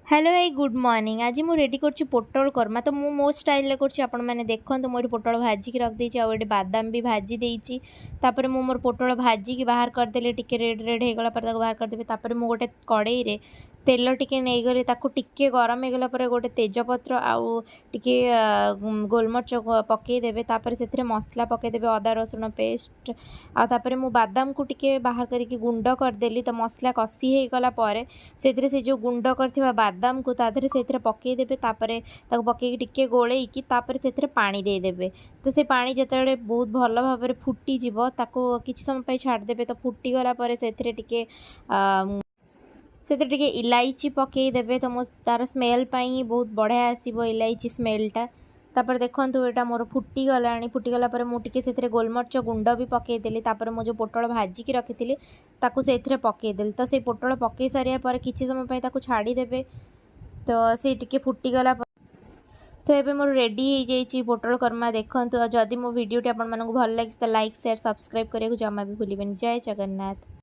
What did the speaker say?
Hello ଭାଇ, good morning. ଆଜି ମୁଁ ରେଡ଼ି କରୁଛି ପୋଟଳ କୋରମା। ତ ମୁଁ ମୋ ଷ୍ଟାଇଲ୍ରେ କରୁଛି, ଆପଣମାନେ ଦେଖନ୍ତୁ। ମୁଁ ଏଠି ପୋଟଳ ଭାଜିକି ରଖିଦେଇଛି ଆଉ ଏଠି ବାଦାମ ବି ଭାଜି ଦେଇଛି। ତାପରେ ମୁଁ ମୋର ପୋଟଳ ଭାଜିକି ବାହାର କରିଦେଲି। ଟିକେ ରେଡ଼୍ ରେଡ଼୍ ହେଇଗଲା ପରେ ତାକୁ ବାହାର କରିଦେବି। ତାପରେ ମୁଁ ଗୋଟେ କଡ଼େଇରେ ତେଲ ଟିକେ ନେଇଗଲି। ତାକୁ ଟିକେ ଗରମ ହେଇଗଲା ପରେ ଗୋଟେ ତେଜପତ୍ର ଆଉ ଟିକେ ଗୋଲମରିଚ ପକାଇଦେବେ। ତାପରେ ସେଥିରେ ମସଲା ପକାଇଦେବେ, ଅଦା ରସୁଣ ପେଷ୍ଟ। ଆଉ ତାପରେ ମୁଁ ବାଦାମକୁ ଟିକେ ବାହାର କରିକି ଗୁଣ୍ଡ କରିଦେଲି। ତ ମସଲା କଷି ହେଇଗଲା ପରେ ସେଥିରେ ସେ ଯେଉଁ ଗୁଣ୍ଡ କରିଥିବା ବାଦାମକୁ ତା ଦେହରେ ସେଥିରେ ପକାଇଦେବେ। ତାପରେ ତାକୁ ପକାଇକି ଟିକେ ଗୋଳେଇକି ତାପରେ ସେଥିରେ ପାଣି ଦେଇଦେବେ। ତ ସେ ପାଣି ଯେତେବେଳେ ବହୁତ ଭଲ ଭାବରେ ଫୁଟିଯିବ, ତାକୁ କିଛି ସମୟ ପାଇଁ ଛାଡ଼ିଦେବେ। ତ ଫୁଟିଗଲା ପରେ ସେଥିରେ ଟିକେ ଇଲାଇଚି ପକାଇଦେବେ। ତ ମୋ ତା'ର ସ୍ମେଲ୍ ପାଇଁ ହିଁ ବହୁତ ବଢ଼ିଆ ଆସିବ ଇଲାଇଚି ସ୍ମେଲ୍ଟା। ତାପରେ ଦେଖନ୍ତୁ, ଏଇଟା ମୋର ଫୁଟିଗଲାଣି। ଫୁଟିଗଲା ପରେ ମୁଁ ଟିକେ ସେଥିରେ ଗୋଲମରିଚ ଗୁଣ୍ଡ ବି ପକାଇଦେଲି। ତାପରେ ମୁଁ ଯେଉଁ ପୋଟଳ ଭାଜିକି ରଖିଥିଲି, ତାକୁ ସେଇଥିରେ ପକାଇଦେଲି। ତ ସେଇ ପୋଟଳ ପକାଇ ସାରିବା ପରେ କିଛି ସମୟ ପାଇଁ ତାକୁ ଛାଡ଼ିଦେବେ। ତ ସେ ଟିକେ ଫୁଟିଗଲା। ତ ଏବେ ମୋର ରେଡ଼ି ହେଇଯାଇଛି ପୋଟଳ କୋରମା, ଦେଖନ୍ତୁ। ଆଉ ଯଦି ମୋ ଭିଡ଼ିଓଟି ଆପଣମାନଙ୍କୁ ଭଲ ଲାଗିଛି, ତ ଲାଇକ୍, ସେୟାର, ସବସ୍କ୍ରାଇବ୍ କରିବାକୁ ଜମା ବି ଭୁଲିବେନି। ଜୟ ଜଗନ୍ନାଥ।